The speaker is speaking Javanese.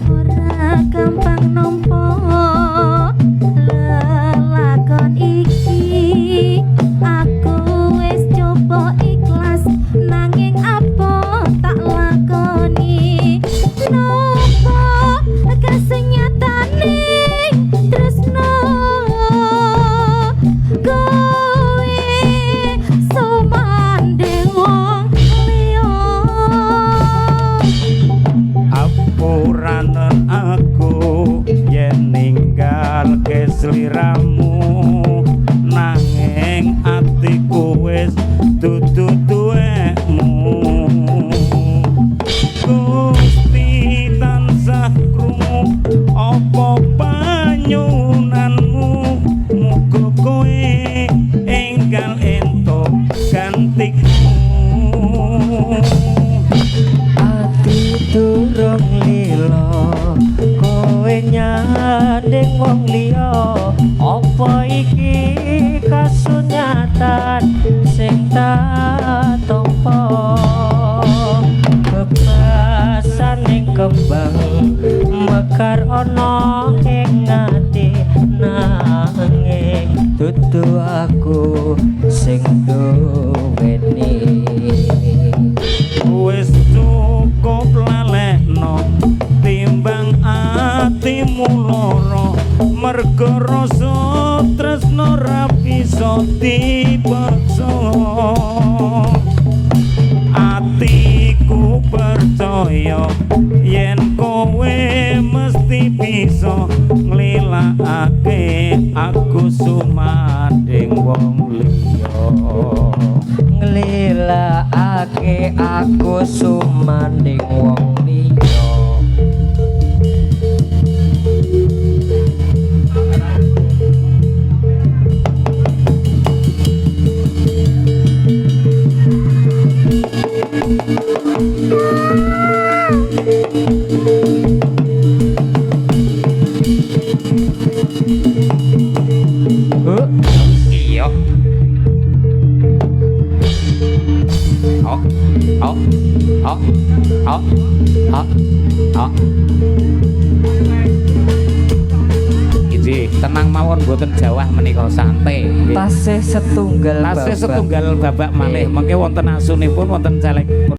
Ora gampang nampa lelakon iki. Aku wis coba ikhlas, nanging apa tak lakoni? Nopo kasunyatane tresno, kowe sumandhing wong liya? Apuranen aku yen ninggalke sliramu, nanging atiku wis dudu duwekmu. Gusti tansah krungu apa panyuwunanmu, muga kowe enggal entuk gantiku. Ati durung lila, kowe nyanding wong liya. Apa iki kasunyatan sing tak tampa? Bebasaning kembang mekar ana ing ati, nanging dudu aku sing duweni. Wis cukup lalekno timbang atimu lara, mergo rasa tresno ra bisa dipeksa. Atiku percaya yen kowe mesti bisa nglilakake aku sumandhing wong liya. Nglilakake aku sumandhing wong liya. Huh? Iya. Oh, oh, oh, oh, oh, oh. Inggih, tenang mawon, mboten jawah menika, santai. Nggih. Tasih setunggal Tasih babak. Setunggal babak malih, mengke wonten asunipun, wonten celeng.